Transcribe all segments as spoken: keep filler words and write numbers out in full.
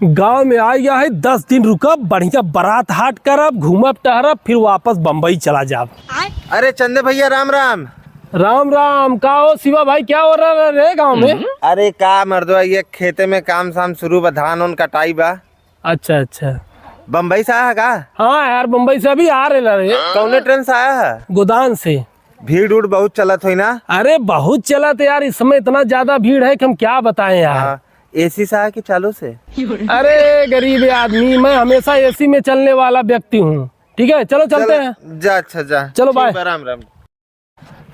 गाँव में आइ गया है, दस दिन रुकब, बढ़िया बरात हाट करब, घूमब टहरब, फिर वापस बम्बई चला जाब। अरे चंदे भइया, राम राम। राम राम। का हो शिवा भाई, क्या हो रहा है रे गाँव में? अरे का मर्दवा, ये खेते में काम साम शुरू बा, धान ओन कटाई बा। अच्छा अच्छा। बम्बई से आया है का? हाँ यार, बम्बई से अभी आ रहे रे। कौने ट्रेन से आया है? गोदान से। भीड़ उड़ बहुत चलत होई ना? अरे बहुत चलत है यार, इस समय इतना ज्यादा भीड़ है कि हम क्या बताएं यार। हाँ, एसी से आया कि चालू से? अरे गरीब आदमी, मैं हमेशा एसी में चलने वाला व्यक्ति हूँ। ठीक है, चलो चलते हैं। जा, अच्छा जा। चलो, ठीक बाय। बा, राम राम।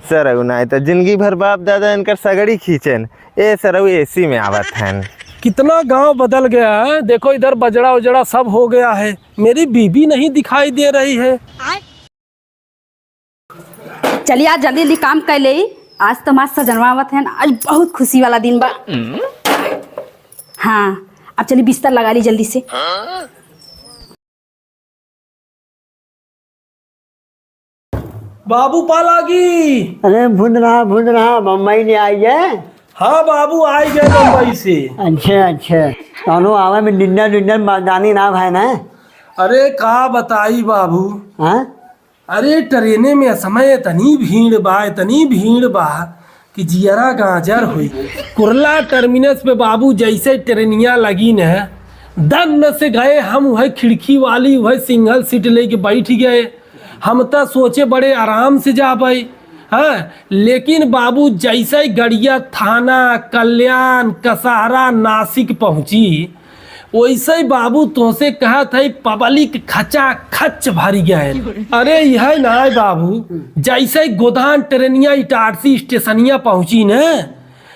सरऊ नाई त जिंदगी भर बाप दादा इनकर सगड़ी खींचेन, ए सरऊ एसी में आवत हन। कितना गांव बदल गया है, देखो इधर बजड़ा उजड़ा सब हो गया है, मेरी बीबी नहीं दिखाई दे रही है। चलिए आज जल्दी जल्दी काम कर ले, आज तो हमार सजनवा आवत है, आज बहुत खुशी वाला दिन बा। हाँ, अब चलिए बिस्तर लगा ली जल्दी से। बाबू पालागी। अरे भुंद रहा, भुंद रहा, बम्बई ने आई है? हाँ बाबू, आई गए बम्बई से। अच्छा अच्छा, तोनो आवे में डिंडर डिंडर मर्दानी ना भाई ना। अरे का बताई बाबू। हाँ? अरे ट्रेने में समय इतनी भीड़ बा, इतनी भीड़ बा कि जियरा गाजर होई। कुर्ला टर्मिनस पे बाबू जैसे ट्रेनिया लगी न, दन्न से गए हम, वह खिड़की वाली, वह सिंगल सीट लेके बैठ गए। हम त सोचे बड़े आराम से जाबे, हाँ, लेकिन बाबू जैसे गड़िया थाना, कल्याण, कसहरा, नासिक पहुँची, वैसे ही बाबू तोहसे कहत है, पब्लिक खचा खच भरी गए। अरे यह ना है बाबू, जैसे ही गोदान ट्रेनिया इटारसी स्टेशनिया पहुँची न,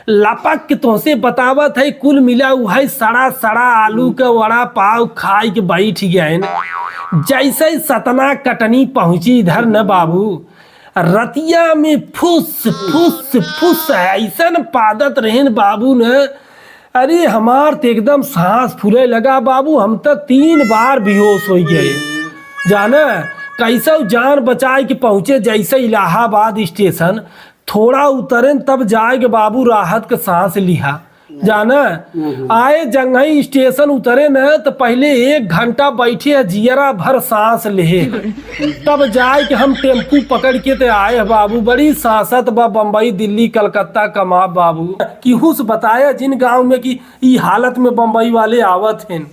लपक के तोहसे बतावत है, कुल मिला उ है सड़ा सड़ा आलू के वड़ा पाव खाई के बैठ गए। जैसे ही सतना कटनी पहुँची इधर न बाबू, रतिया में फुस फुस फुस ऐसन पादत रहेन बाबू न, अरे हमार त एकदम सांस फूले लगा बाबू, हम त तीन बार बेहोश होइ गए। जाना कैसे जान बचाए के पहुँचे, जैसे इलाहाबाद स्टेशन थोड़ा उतरेन तब जाए के बाबू राहत के सांस लिहा। जाना आए जंघई स्टेशन उतरे न त पहले एक घंटा बैठे जियरा भर सांस लेहे। तब जाए के हम टेम्पू पकड़ के ते आए ह बाबू, बड़ी सांसत बा बम्बई, दिल्ली, कलकत्ता कमा बाबू। केहू से बताया जिन गाँव में कि ई हालत में बम्बई वाले आवत हैं।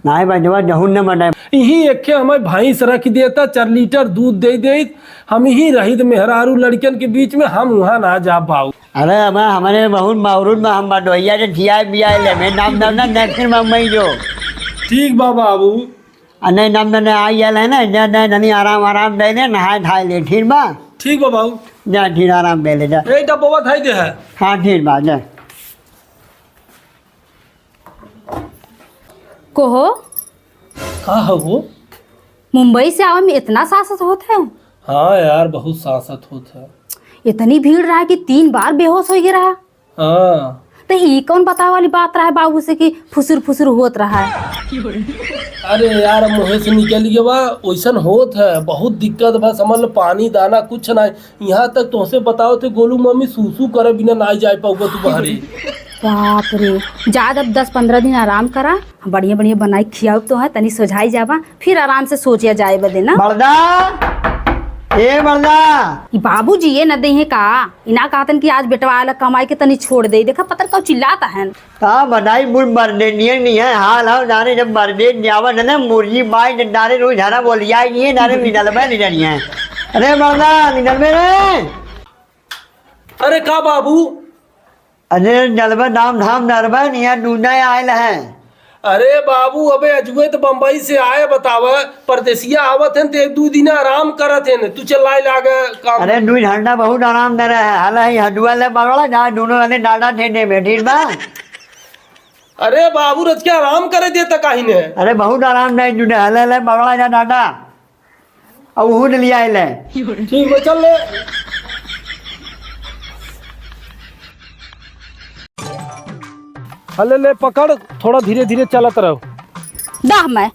नाहीं बा, जवा जहून न बनाए। इही एके हमें भैंस रख देता, चार लीटर दूध दे देत, हम इही रहित मेहरारू लड़कन के बीच में, हम उहाँ ना जा बाबू। अरे अब हमरे बहुत मावरून में हम बडोइया के खियाए पियाए ले, मैं नाम नाम ना नैथिन में मई जो। ठीक बा बाबू। आ नहीं, नम नने आई आयल है ना, जा, जा, जनी आराम, आराम दे दे, नहाए धाए ले, ठीक बा? ठीक बा बाबू। जा, ठीक, आराम दे ले, जा। ए डब्बवा धाई दे है। हाँ, ठीक बा, जा। कोहो? का हो वो? मुंबई से आवे में इतना सासत होत है? हाँ यार, बहुत सासत होत है। इतनी भीड़ रहा कि तीन बार बेहोश होइ गया रहा। हाँ। तो ई कौन बतावे वाली बात रहा है बाबू से कि फुसुर फुसुर होत रहा है? अरे यार, अब मुँहे से निकल गया बा, वैसन होत है, बहुत दिक्कत बा, समझ लो, पानी दाना कुछ ना। यहाँ तक तोहसे बताओ थे, गोलू मम्मी सूसू करे बिना ना जाए पाऊगा तू बाहरे। बाप रे, जा अब दस पन्द्रह दिन आराम करा, बढ़िया बढ़िया बनाई खियाओ तो है, तनी सोझाई जाबा, फिर आराम से सोचिया जाए बदे ना। बड़दा, ए बड़दा। ई बाबूजी ये न दे हैं का? इना कहतन कि आज बेटवा आला कमाई के तनी छोड़ दे। देखा पतर का चिल्लाता है। का बताई, मुड़ मरने नियर नहीं है हाल हो, नारे जब मरने न्यावा न ना मुर्गी माई न नारे रोज हरा बोलिया ही नहीं है, नारे निडल में निडल है। अरे बड़दा, निडल में रे। अरे का बाबू? अरे नलबा नाम धाम नरबा निया नूना आयल है। अरे बाबू, अबे अजुए तो बम्बई से आए, बतावा, परदेसिया आवत हैं तो एक दू दिन आराम करत हैं, तू चलाए लागे काम। अरे नून हंडा बहुत आराम दे रहा है, हाल है हडुआ ले बगड़ा, जहाँ दोनों वाले डांडा ठेने में, ठीक बा? अरे बाबू, रच के आराम करे देता काहे ने? अरे बहुत आराम दे, नून हले हले बगड़ा जा डांडा। अब उहू ने लिया ले। ठीक बा, चल ले। हले ले पकड़, थोड़ा धीरे धीरे चलत रहो। दह मैं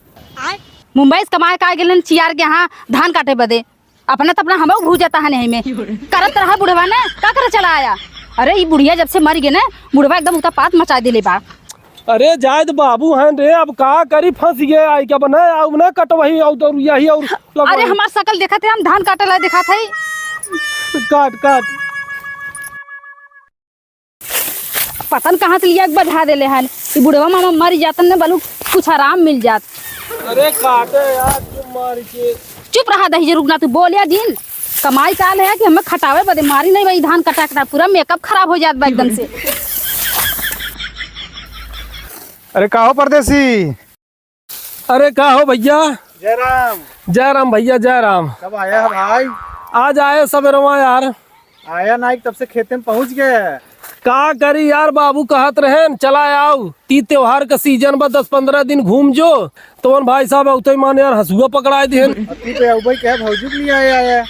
मुंबई से कमाए का गेलन चियार के यहाँ धान काटे बदे, अपना त अपना हमहू भूजता है नहीं में। करत रहा बुढ़वा ने, का करे चला आया? अरे ई बुढ़िया जब से मर गए ना, बुढ़वा एकदम उतापात मचा देले बा। अरे जायद बाबू हैं रे, अब का करी, फंस गए आई, क्या बना, अब ना कटवही और दौड़िया ही और लगवाई। अरे हमार शकल देखत है, हम धान काटे ला दिखात है। काट, काट। पता न कहाँ से लिया के बढ़ा देले हन। ई बुढ़वा मामा मर जातन न बलू, कुछ आराम मिल जात। अरे काटे यार, चुप मार के। चुप रहा दही जे रुक ना, तू बोलिया दिन। कमाई काल है कि हमें खटावे बदे मारी नहीं भाई, धान कटा कटा पूरा मेकअप खराब हो जात बा एकदम से। अरे का हो परदेसी? अरे का हो भैया? जय राम। जय राम भैया, जय राम। कब आया है भाई? आज आए सबेरवा यार। आया नाई, तब से खेते में पहुंच गए। का करी यार, बाबू कहत रहेन चला आओ, ती त्योहार का सीजन बा, दस पन्द्रह दिन घूम जो। तो उन भाई साहब अउते माने यार हंसुआ पकड़ाए दिहन। अब तू तो अउबे कहे भौजी के लिए आया है।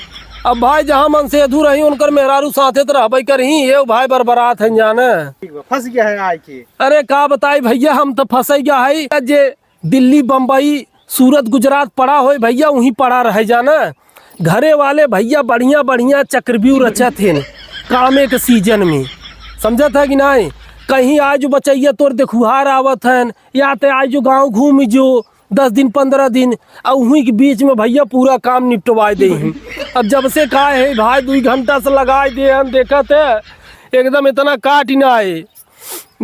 अब भाई जहाँ मन से अधू रही उनकर मेहरारू साथे तो रहबे करही, ये भाई बरबरात हैं जाने। ठीक बा, फंस गया है आए के। अरे का बताई भैया, हम तो फंस गया है। जे दिल्ली, बम्बई, सूरत, गुजरात पड़ा होए भैया, वहीं पड़ा रह जाना। घरे वाले भैया बढ़िया बढ़िया चक्रव्यूह रचत हैं कामे के सीजन में, समझत है कि नहीं? कहीं आज बचैया तोर देखुहार आवत हन, या ते आज जो गाँव घूम जो दस दिन पन्द्रह दिन, आ उहीं के बीच में भैया पूरा काम निपटवाए दे हैं। अब जब से का है भाई, दुई घंटा से लगाए दे हम देखत है, एकदम इतना काट ही ना आए।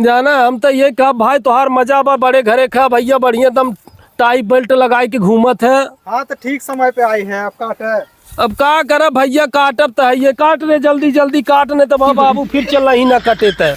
जाना, हम तो ये कहा भाई, तोहार मजा बा, बड़े घरे का भैया, बढ़िया दम टाई बेल्ट लगाए के घूमत है। हाँ, तो ठीक समय पे आई है, अब काटे। अब का करब भैया, काटब तो है ये, काट रे जल्दी जल्दी काट, नहीं तो बा-, बाबू फिर चल ही ना कटे ते।